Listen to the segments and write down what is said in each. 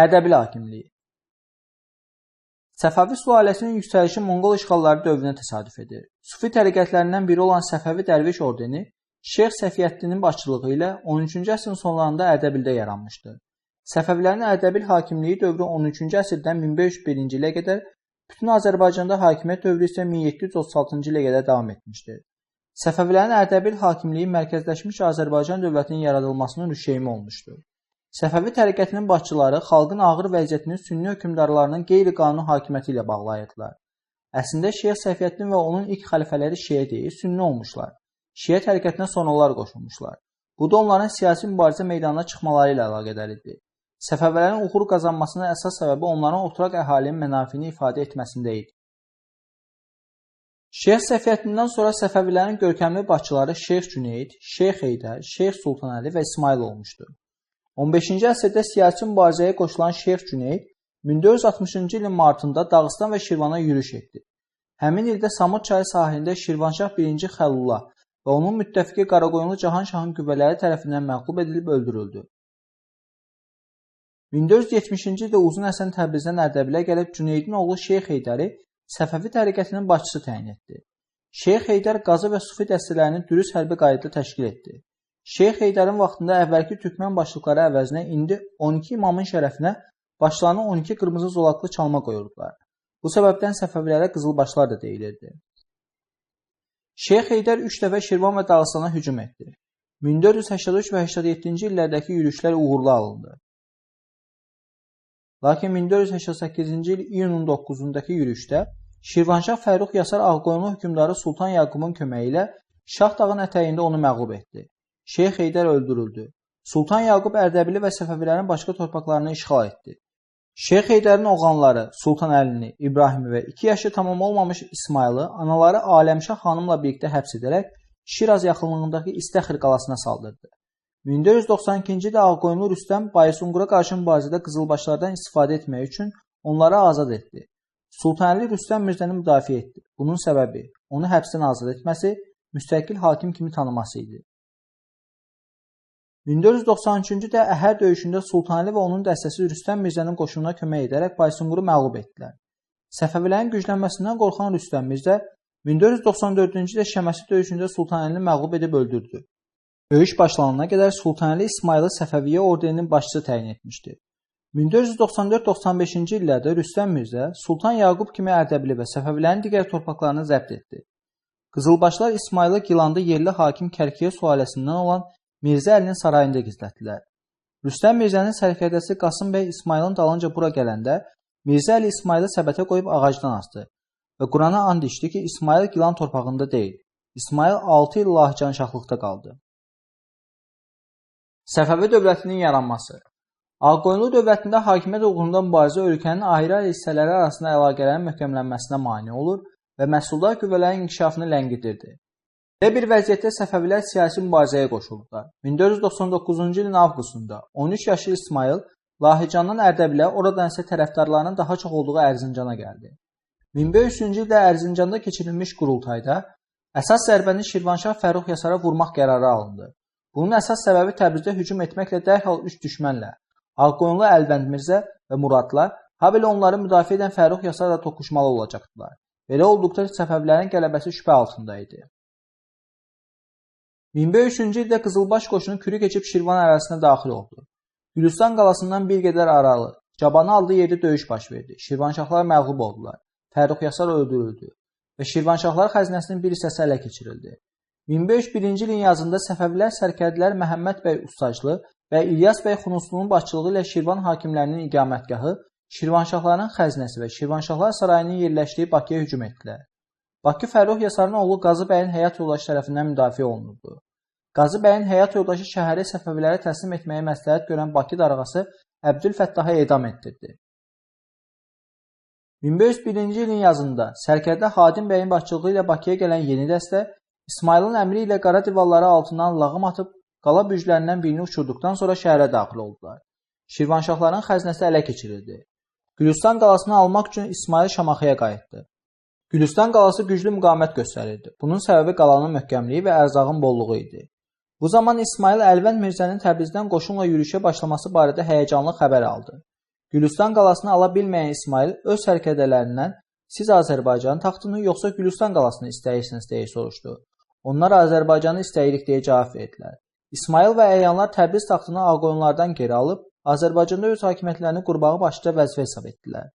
Ərdəbil hakimliyi. Səfəvi sülaləsinin yüksəlişi Monqol işğalları dövrünə təsadüf edir. Sufi təriqətlərindən biri olan Səfəvi Dərviş ordeni Şeyx Səfiyyəddinin başçılığı ilə 13-cü əsrin sonlarında Ərdəbildə yaranmışdı. Səfəvilərin Ərdəbil hakimliyi dövrü 13-cü əsrdən 1501-ci ilə qədər, bütün Azərbaycanda hakimiyyət dövrü isə 1736-cı ilə qədər davam etmişdir. Səfəvilərin Ərdəbil hakimliyi mərkəzləşmiş Azərbaycan dövlətinin yaradılmasının rüşeymi olmuşdur. Səfəvi təriqətinin başçıları xalqın ağır vəziyyətini sünni hökmdarlarının qeyri-qanuni hakimiyyəti ilə bağlayırdılar. Əslində Şeyx Səfiyyəddin və onun ilk xəlifələri şiə deyil, sünni olmuşlar. Şiə təriqətinə sonralar qoşulmuşlar. Bu da onların siyasi mübarizə meydanına çıxmaları ilə əlaqədar idi. Səfəvilərin uğur qazanmasının əsas səbəbi onların oturaq əhalinin mənafini ifadə etməsində idi. Şeyx Səfiyyəddindən sonra Səfəvilərin görkəmli başçıları Şeyx Cüneyd, Şeyx Heydər, Şeyx Sultanəli və İsmayıl olmuşdu. 15-ci əsrdə siyasi mübarizəyə qoşulan Şeyx Cüneyd 1460-cı ilin martında Dağıstan və Şirvana yürüş etdi. Həmin ildə Samur çayı sahilində Şirvanşah 1-ci Xəlullah və onun müttəfiqi Qaraqoyunlu Cahanşahın qüvvələri tərəfindən məğlub edilib öldürüldü. 1470-ci ildə Uzun Həsən Təbrizdən Ərdəbilə gəlib Cüneydin oğlu Şeyx Heydəri Səfəvi təriqətinin başçısı təyin etdi. Şeyx Heydər qazı və sufi dəstələrini dürüst hərbi qaydada təşkil etdi. Şeyx Heydərin vaxtında əvvəlki türkmən başlıqları əvəzinə indi 12 imamın şərəfinə başlarına 12 qırmızı zolaqlı çalma qoyurdular. Bu səbəbdən Səfəvilərə qızılbaşlar da deyilirdi. Şeyx Heydər 3 dəfə Şirvan və Dağıstana hücum etdi. 1483 və 87-ci illərdəki yürüşlər uğurlu alındı. Lakin 1488-ci il iyunun 9-ndakı yürüşdə Şirvanşah Fərrux Yasar Ağqoyunlu hökmdarı Sultan Yaqubun köməyi ilə Şah dağın ətəyində onu məğlub etdi. Şeyx Heydər öldürüldü. Sultan Yaqub Ərdəbili və Səfəvilərin başqa torpaqlarını işğal etdi. Şeyx Heydərin oğlanları Sultan Əlini, İbrahimi və 2 yaşı tamam olmamış İsmayılı anaları Aləmşah xanımla birlikdə həbs edərək Şiraz yaxınlığındakı İstəxir qalasına saldırdı. 1492-ci ildə Ağqoyunlu Rüstəm Baysunqura qarşı mübarizədə qızılbaşlardan istifadə etmək üçün onları azad etdi. Sultan Əli Rüstəm Mirzəni müdafiə etdi. Bunun səbəbi onu həbsdən azad etməsi, müstəqil hakim kimi tanıması idi. 1493-cü ildə Əhər döyüşündə Sultan Əli və onun dəstəsi Rüstəm Mirzənin qoşununa kömək edərək Baysunquru məğlub etdilər. Səfəvilərin güclənməsindən qorxan Rüstəm Mirzə 1494-cü ildə Şəməsi döyüşündə Sultan Əlini məğlub edib öldürdü. Döyüş başlanana qədər Sultan Əli İsmayılı Səfəviyyə ordeninin başçısı təyin etmişdi. 1494-95-ci illərdə Rüstəm Mirzə Sultan Yaqub kimi Ərdəbili və Səfəvilərin digər torpaqlarını zəbt etdi. Qızılbaşlar İsmayılı Gilanda yerli hakim Kərkiyə sülaləsindən olan Mirzə Əlinin sarayında gizlətdilər. Rüstəm Mirzənin sərkərdəsi Qasım bəy İsmayılın dalınca bura gələndə Mirzə Əli İsmayılı səbətə qoyub ağacdan asdı və Qurana and içdi ki, İsmayıl Gilan torpağında deyil. İsmayıl 6 il Lahıcan şahlıqda qaldı. Səfəvi dövlətinin yaranması. Ağqoyunlu dövlətində hakimiyyət uğrunda mübarizə ölkənin ayrı-ayrı hissələri arasında əlaqələrin möhkəmlənməsinə mane olur və məhsuldar qüvvələrin inkişafını ləngidirdi. Belə bir vəziyyətdə Səfəvilər siyasi mübarizəyə qoşuldular. 1499-cu ilin avqustunda 13 yaşlı İsmayıl Lahıcandan Ərdəbilə, oradan isə tərəfdarlarının daha çox olduğu Ərzincana gəldi. 1500-cü ildə Ərzincanda keçirilmiş qurultayda əsas zərbəni Şirvanşah Fərrux Yasara vurmaq qərarı alındı. Bunun əsas səbəbi Təbrizdə hücum etməklə dərhal 3 düşmənlə, Ağqoyunlu Əlvənd Mirzə və Muradla, habelə onları müdafiə edən Fərrux Yasarla toqquşmalı olacaqdılar. Belə olduqda Səfəvilərin qələbəsi şübhə altında idi. 1503-cü ildə Qızılbaş qoşunu Kürü keçib Şirvan ərazisinə daxil oldu. Gülüstan qalasından bir qədər aralı, Cabanı adlı yerdə döyüş baş verdi. Şirvanşahlar məğlub oldular. Fərrux Yasar öldürüldü və Şirvanşahlar xəzinəsinin bir hissəsi ələ keçirildi. 1501-ci ilin yazında Səfəvilər sərkərdələr Məhəmməd bəy Ustaclı və İlyas bəy Xunuslunun başçılığı ilə Şirvan hakimlərinin iqamətgahı, Şirvanşahların xəzinəsi və Şirvanşahlar sarayının yerləşdiyi Bakıya hücum etdilər. Bakı Fərrux Yasarın oğlu Qazı bəyin həyat yoldaşı tərəfindən müdafiə olunurdu. Qazı bəyin həyat yoldaşı şəhəri Səfəvilərə təslim etməyi məsləhət görən Bakı darğası Əbdülfəttahı edam etdirdi. 1501-ci ilin yazında sərkərdə Hadim bəyin başçılığı ilə Bakıya gələn yeni dəstə İsmayılın əmri ilə qara divarları altından lağım atıb qala bürclərindən birini uçurduqdan sonra şəhərə daxil oldular. Şirvanşahların xəzinəsi ələ keçirildi. Gülüstan qalasını almaq üçün İsmayıl Şamaxıya qayıtdı. Gülüstan qalası güclü müqavimət göstərirdi. Bunun səbəbi qalanın möhkəmliyi və ərzağın bolluğu idi. Bu zaman İsmayıl Əlvənd Mirzənin Təbrizdən qoşunla yürüşə başlaması barədə həyəcanlı xəbər aldı. Gülüstan qalasını ala bilməyən İsmayıl öz sərkərdələrindən siz Azərbaycan taxtını yoxsa Gülüstan qalasını istəyirsiniz deyə soruşdu. Onlar Azərbaycanı istəyirik deyə cavab verdilər. İsmayıl və əyanlar Təbriz taxtını Ağqoyunlardan geri alıb, Azərbaycanda öz hakimiyyətlərini qurmağı başlıca vəzifə hesab etdilər.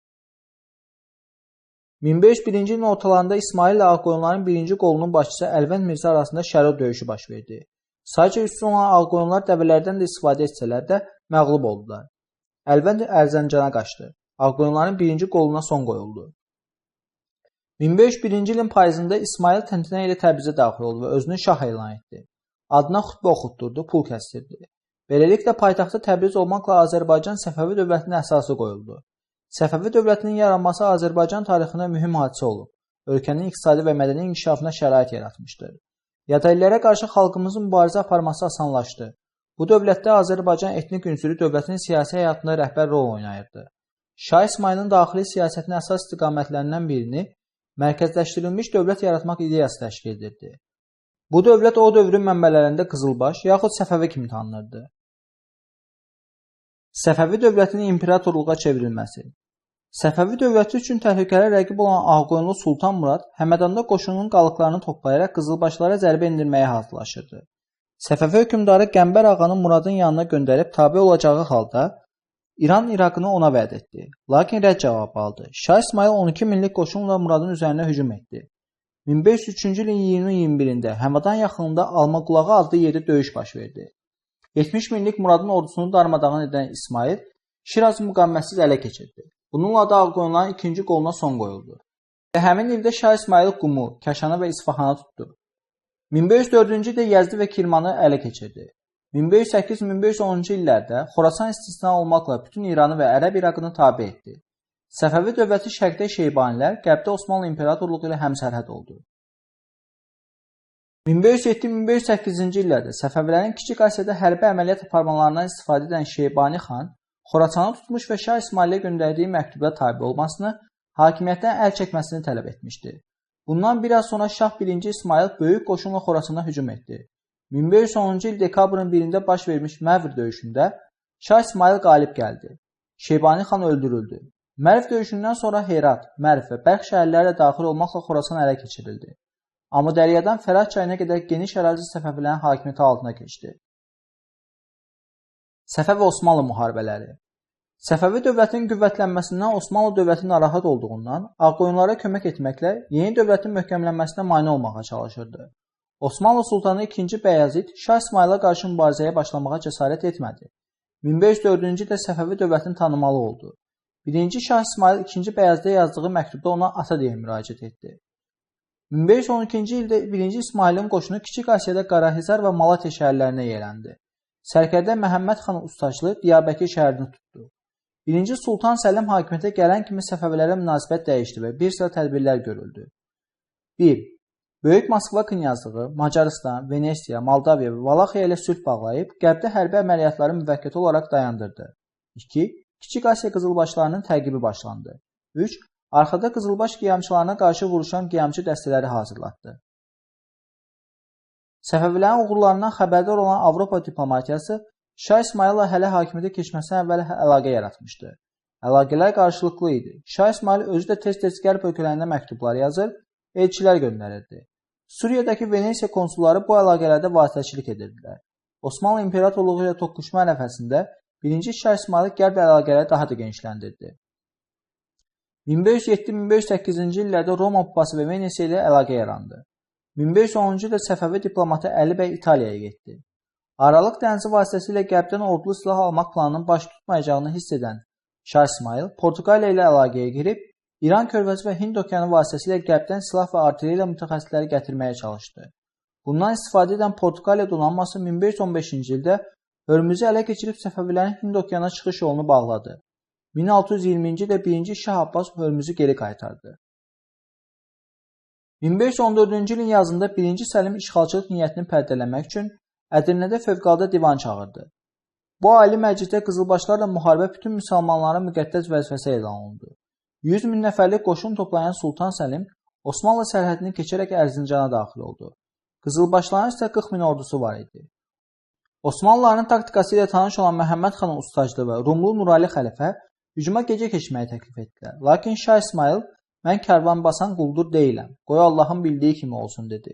1501-ci ilin ortalarında İsmayıl ilə Ağqoyunların birinci qolunun başçısı Əlvənd Mirza arasında Şərod döyüşü baş verdi. Sayca üstün olan Ağqoyunlar dəvələrdən də istifadə etsələr də məğlub oldular. Əlvənd Ərzincana qaçdı. Ağqoyunların birinci qoluna son qoyuldu. 1501-ci ilin payızında İsmayıl təntənə ilə Təbrizə daxil oldu və özünü şah elan etdi. Adına xütbə oxutdurdu, pul kəstirdi. Beləliklə paytaxtı Təbriz olmaqla Azərbaycan Səfəvi dövlətinin əsası qoyuldu. Səfəvi dövlətinin yaranması Azərbaycan tarixində mühüm hadisə olub. Ölkənin iqtisadi və mədəni inkişafına şərait yaratmışdır. Yadəllərə qarşı xalqımızın mübarizə aparması asanlaşdı. Bu dövlətdə Azərbaycan etnik ünsürü dövlətin siyasi həyatında rəhbər rol oynayırdı. Şah İsmayılın daxili siyasətinin əsas istiqamətlərindən birini mərkəzləşdirilmiş dövlət yaratmaq ideyası təşkil edirdi. Bu dövlət o dövrün mənbələrində Qızılbaş yaxud Səfəvi kimi tanınırdı. Səfəvi dövlətinin imperatorluğa çevrilməsi. Səfəvi dövləti üçün təhlükəli rəqib olan Ağqoyunlu Sultan Murad Həmədanda qoşunun qalıqlarını toplayaraq Qızılbaşlara zərbə endirməyə hazırlaşırdı. Səfəvi hökmdarı Qəmbər ağanı Muradın yanına göndərib tabe olacağı halda İran İraqını ona vəd etdi. Lakin rədd cavabı aldı. Şah İsmayıl 12 minlik qoşunla Muradın üzərinə hücum etdi. 1503-cü ilin 20-21-də Həmədan yaxınlığında Almaqulağı adlı yerdə döyüş baş verdi. 70 minlik Muradın ordusunu darmadağın edən İsmayıl Şirazı müqavimətsiz ələ keçirdi. Bununla da Ağqoyunların ikinci qoluna son qoyuldu. Və həmin ildə Şah İsmayıl Qumu, Kəşanı və İsfahanı tutdu. 1504-cü ildə Yəzdi və Kirmanı ələ keçirdi. 1508-1510-cu illərdə Xorasan istisna olmaqla bütün İranı və Ərəb İraqını tabe etdi. Səfəvi dövləti şərqdə Şeybanilər, qərbdə Osmanlı İmperatorluğu ilə həmsərhəd oldu. 1507-1508-ci illərdə Səfəvilərin Kiçik Asiyada hərbi əməliyyat aparmalarından istifadə edən Şeybani xan Xorasanı tutmuş və Şah İsmayıla göndərdiyi məktubda tabe olmasını, hakimiyyətdən əl çəkməsini tələb etmişdi. Bundan biraz sonra Şah 1-ci İsmayıl böyük qoşunla Xorasana hücum etdi. 1510-cu il dekabrın 1-də baş vermiş Mərv döyüşündə Şah İsmayıl qalib gəldi. Şeybani xan öldürüldü. Mərv döyüşündən sonra Herat, Mərv və Bəlx şəhərləri də daxil olmaqla Xorasan ələ keçirildi. Amudəryadan Fərat çayına qədər geniş ərazi Səfəvilərin hakimiyyəti altına keçdi. Səfəvi-Osmanlı müharibələri. Səfəvi dövlətinin qüvvətlənməsindən Osmanlı dövləti narahat olduğundan Ağqoyunlara kömək etməklə yeni dövlətin möhkəmlənməsinə mane olmağa çalışırdı. Osmanlı sultanı 2-ci Bəyazid Şah İsmayıla qarşı mübarizəyə başlamağa cəsarət etmədi. 1504-cü ildə Səfəvi dövlətini tanımalı oldu. 1-ci Şah İsmayıl 2-ci Bəyazidə yazdığı məktubda ona ata deyə müraciət etdi. 1512-ci ildə 1-ci İsmayılın qoşunu Kiçik Asiyada Qarahisar və Malatya şəhərlərinə yələndi. Sərkərdə Məhəmməd xan Ustaçlı Diyarbəkir şəhərini tutdu. 1-ci Sultan Səlim hakimiyyətə gələn kimi Səfəvilərə münasibət dəyişdi və bir sıra tədbirlər görüldü. 1. Böyük Moskva knyazlığı Macarıstan, Venesiya, Moldaviya və Valaxiya ilə sülh bağlayıb qərbdə hərbi əməliyyatları müvəqqəti olaraq dayandırdı. 2. Kiçik Asiya qızılbaşlarının təqibi başlandı. 3. Arxada qızılbaş qiyamçılarına qarşı vuruşan qiyamçı dəstələri hazırlatdı. Səfəvilərin uğurlarından xəbərdar olan Avropa diplomatiyası Şah İsmayılla hələ hakimiyyətə keçməsindən əvvəl əlaqə yaratmışdı. Əlaqələr qarşılıqlı idi. Şah İsmayıl özü də tez-tez qərb ölkələrinə məktublar yazır, elçilər göndərirdi. Suriyadakı Venesiya konsulları bu əlaqələrdə vasitəçilik edirdilər. Osmanlı İmperatorluğu ilə toqquşma ərəfəsində 1-ci Şah İsmayıl qərb əlaqələri daha da genişləndirdi. 1507-1508-ci illərdə Roma Papası və Venesiya ilə əlaqə yarandı. 1510-cu ildə Səfəvi diplomatı Əli bəy İtaliyaya getdi. Aralıq dənizi vasitəsilə qərbdən ordulu silah almaq planının baş tutmayacağını hiss edən Şah İsmayıl Portuqaliya ilə əlaqəyə girib, İran körfəzi və Hind okeanı vasitəsilə qərbdən silah və artilleriya mütəxəssisləri gətirməyə çalışdı. Bundan istifadə edən Portuqaliya donanması 1515-ci ildə Hörmüzü ələ keçirib Səfəvilərin Hind okeanına çıxış yolunu bağladı. 1620-ci ildə 1-ci Şah Abbas Hörmüzü geri qaytardı. 1514-cü ilin yazında 1-ci Səlim işğalçılıq niyyətini pərdələmək üçün Ədirnədə fövqəladə divan çağırdı. Bu ali məclisdə qızılbaşlarla müharibə bütün müsəlmanların müqəddəs vəzifəsi elan olundu. 100 min nəfərlik qoşun toplayan Sultan Səlim Osmanlı sərhədini keçərək Ərzincana daxil oldu. Qızılbaşların isə 40 min ordusu var idi. Osmanlıların taktikası ilə tanış olan Məhəmməd xan Ustaclı və Rumlu Nurali xəlifə Hücuma gecə keçməyi təklif etdilər. Lakin Şah İsmayıl, mən karvan basan quldur deyiləm, qoy Allahın bildiyi kimi olsun dedi.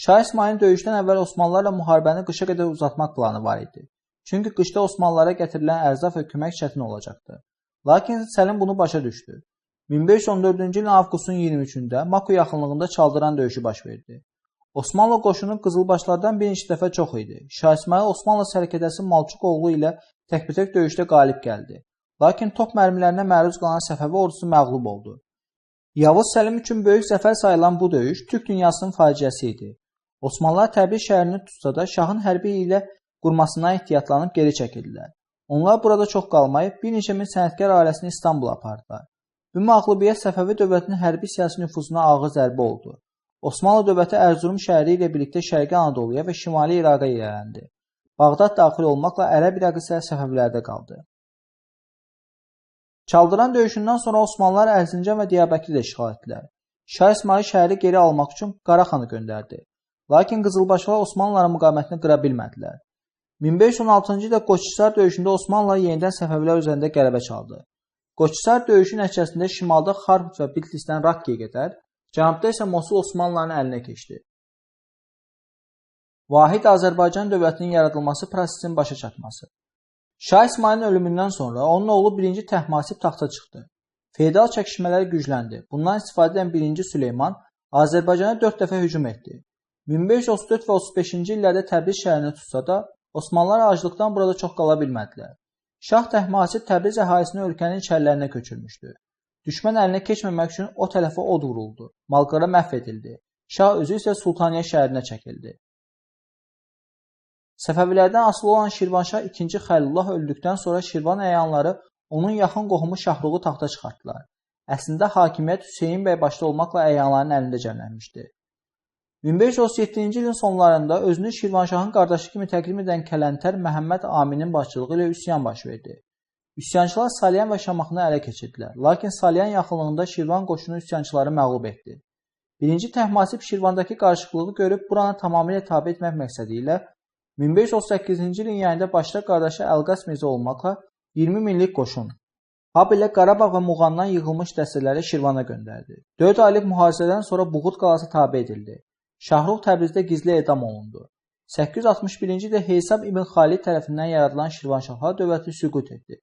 Şah İsmayılın döyüşdən əvvəl Osmanlılarla müharibəni qışa qədər uzatmaq planı var idi. Çünki qışda Osmanlılara gətirilən ərzaq və kömək çətin olacaqdı. Lakin Səlim bunu başa düşdü. 1514-cü ilin avqustun 23-də Maku yaxınlığında Çaldıran döyüşü baş verdi. Osmanlı qoşunu qızılbaşlardan bir neçə dəfə çox idi. Şah İsmayıl Osmanlı sərkərdəsi Malçuq oğlu ilə təkbətək döyüşdə qalib gəldi. Lakin top mərmilərinə məruz qalan Səfəvi ordusu məğlub oldu. Yavuz Səlim üçün böyük zəfər sayılan bu döyüş Türk dünyasının faciəsi idi. Osmanlılar Təbriz şəhərini tutsa da şahın hərbi ilə qurmasından ehtiyatlanıb geri çəkildilər. Onlar burada çox qalmayıb bir neçə min sənətkar ailəsini İstanbula apardılar. Bu məğlubiyyət Səfəvi dövlətinin hərbi siyasi nüfuzuna ağır zərbə oldu. Osmanlı dövləti Ərzurum şəhəri ilə birlikdə Şərqi Anadoluya və Şimali İraqa irəliləndi. Bağdad daxil olmaqla Ərəb İraqı isə Səfəvilərdə qaldı. Çaldıran döyüşündən sonra Osmanlılar Ərzincan və Diyarbəkiri də işğal etdilər. Şah İsmayıl şəhəri geri almaq üçün Qaraxanı göndərdi. Lakin qızılbaşlar Osmanlıların müqavimətini qıra bilmədilər. 1516-cı ildə Qoçhisar döyüşündə Osmanlılar yenidən Səfəvilər üzərində qələbə çaldı. Qoçhisar döyüşü nəticəsində şimalda Xarput və Bitlisdən Rakkiyə qədər, cənubda isə Mosul Osmanlıların əlinə keçdi. Vahid Azərbaycan dövlətinin yaradılması prosesinin başa çatması. Şah İsmayılın ölümündən sonra onun oğlu 1-ci Təhmasib taxta çıxdı. Feodal çəkişmələr gücləndi. Bundan istifadə edən 1-ci Süleyman Azərbaycana 4 dəfə hücum etdi. 1534 və 35-ci illərdə Təbriz şəhərini tutsa da, Osmanlılar aclıqdan burada çox qala bilmədilər. Şah Təhmasib Təbriz əhalisini ölkənin içərilərinə köçürmüşdü. Düşmən əlinə keçməmək üçün o tərəfə od vuruldu. Malqara məhv edildi. Şah özü isə Sultaniyə şəhərinə çəkildi. Səfəvilərdən asılı olan Şirvanşah II Xəlilullah öldükdən sonra Şirvan əyanları onun yaxın qohumu Şahruğu taxta çıxartdılar. Əslində hakimiyyət Hüseyn bəy başda olmaqla əyanların əlində cəmlənmişdi. 1537-ci ilin sonlarında özünü Şirvanşahın qardaşı kimi təqdim edən Kələntər Məhəmməd Aminin başçılığı ilə üsyan baş verdi. Üsyançılar Salyan və Şamaxını ələ keçirdilər. Lakin Salyan yaxınlığında Şirvan qoşunu üsyançıları məğlub etdi. 1-ci Təhmasib Şirvandakı qarışıqlığı görüb buranı tamamilə tabe etmək məqsədi ilə 1538-ci ilin yayında başda qardaşı Əlqas Mirzə olmaqla 20 minlik qoşun, habelə Qarabağ və Muğandan yığılmış dəstələri Şirvana göndərdi. 4 aylıq mühasirədən sonra Buğurt qalası tabe edildi. Şahrux Təbrizdə gizli edam olundu. 861-ci ildə Heysab ibn Xalid tərəfindən yaradılan Şirvanşahlar dövləti süqut etdi.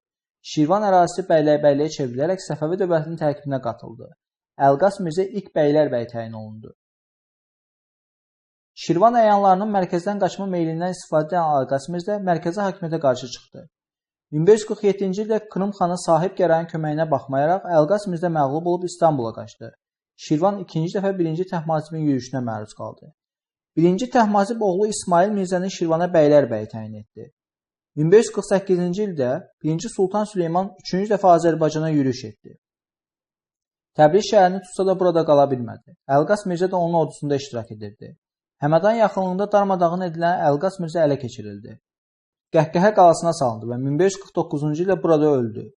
Şirvan ərazisi bəylərbəyliyə çevrilərək Səfəvi dövlətinin tərkibinə qatıldı. Əlqas Mirzə ilk bəylərbəyi təyin olundu. Şirvan əyanlarının mərkəzdən qaçma meylindən istifadə edən Əlqas Mirzə mərkəzi hakimiyyətə qarşı çıxdı. 1547-ci ildə Krım xanı Sahib Gərayın köməyinə baxmayaraq Əlqas Mirzə məğlub olub İstanbula qaçdı. Şirvan ikinci dəfə 1-ci Təhmasibin yürüşünə məruz qaldı. 1-ci Təhmasib oğlu İsmayıl Mirzəni Şirvana bəylərbəyi təyin etdi. 1548-ci ildə 1-ci Sultan Süleyman 3-cü dəfə Azərbaycana yürüş etdi. Təbriz şəhərini tutsa da burada qala bilmədi. Əlqas Mirzə də onun ordusunda iştirak edirdi. Həmədan yaxınlığında darmadağın edilən Əlqas Mirzə ələ keçirildi. Qəhqəhə qalasına salındı və 1549-cu ildə burada öldü.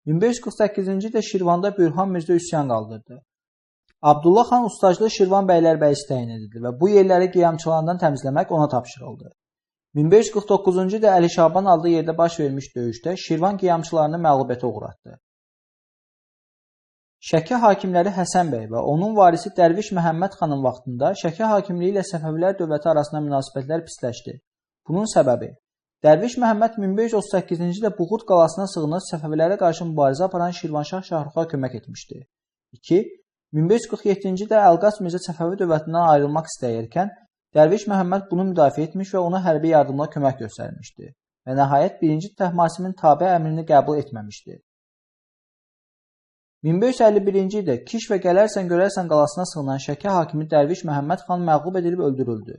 1548-ci ildə Şirvanda Bürhan Mirzə üsyan qaldırdı. Abdullah xan Ustaclı Şirvan bəylərbəyisi təyin edildi və bu yerləri qiyamçılarından təmizləmək ona tapşırıldı. 1549-cu ildə Əli Şaban adlı yerdə baş vermiş döyüşdə Şirvan qiyamçılarını məğlubiyyətə uğratdı. Şəki hakimləri Həsən bəy və onun varisi Dərviş Məhəmməd xanın vaxtında Şəki hakimliyi ilə Səfəvilər dövləti arasında münasibətlər pisləşdi. Bunun səbəbi Dərviş Məhəmməd 1538-ci ildə Buğurt qalasına sığınıb Səfəvilərə qarşı mübarizə aparan Şirvanşah Şahruxa kömək etmişdi. 2. 1547-ci ildə Əlqas Mirzə Səfəvi dövlətindən ayrılmaq istəyərkən Dərviş Məhəmməd bunu müdafiə etmiş və ona hərbi yardımla kömək göstərmişdi və nəhayət 1-ci Təhmasibin tabe əmrini qəbul etməmişdi. 1551-ci ildə Kiş və Gələrsən Görərsən qalasına sığınan Şəki hakimi Dərviş Məhəmməd xan məğlub edilib öldürüldü.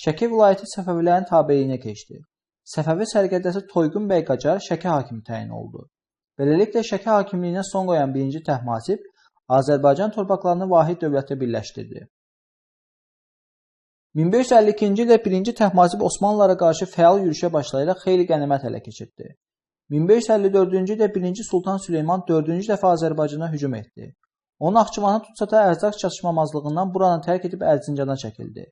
Şəki vilayəti Səfəvilərin tabeliyinə keçdi. Səfəvi sərkərdəsi Toyğun bəy Qacar Şəki hakimi təyin oldu. Beləliklə Şəki hakimliyinə son qoyan 1-ci Təhmasib Azərbaycan torpaqlarını vahid dövlətə birləşdirdi. 1552-ci ildə 1-ci Təhmasib Osmanlılara qarşı fəal yürüşə başlayaraq xeyli qənimət ələ keçirdi. 1554-cü ildə 1-ci Sultan Süleyman 4-cü dəfə Azərbaycana hücum etdi. O Naxçıvanı tutsa da ərzaq çatışmamazlığından buranı tərk edib Ərzincana çəkildi.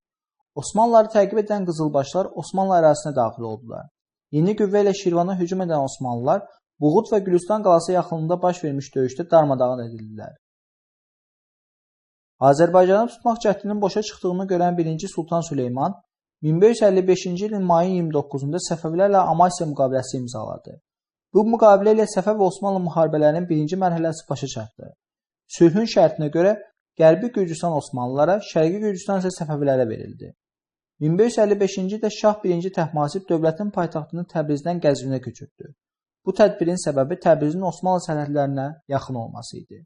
Osmanlıları təqib edən qızılbaşlar Osmanlı ərazisinə daxil oldular. Yeni qüvvə ilə Şirvana hücum edən Osmanlılar Buğud və Gülüstan qalası yaxınlığında baş vermiş döyüşdə darmadağın edildilər. Azərbaycanı tutmaq cəhdinin boşa çıxdığını görən 1-ci Sultan Süleyman 1555-ci ilin mayın 29-da Səfəvilərlə Amasya müqaviləsi imzaladı. Bu müqavilə ilə Səfəv və Osmanlı müharibələrinin birinci mərhələsi başa çatdı. Sülhün şərtinə görə Qərbi Gürcüstan Osmanlılara, Şərqi Gürcüstan isə Səfəvilərə verildi. 1555-ci ildə Şah 1-ci Təhmasib dövlətin paytaxtını Təbrizdən Qəzvinə köçürtdü. Bu tədbirin səbəbi Təbrizin Osmanlı sərhədlərinə yaxın olması idi.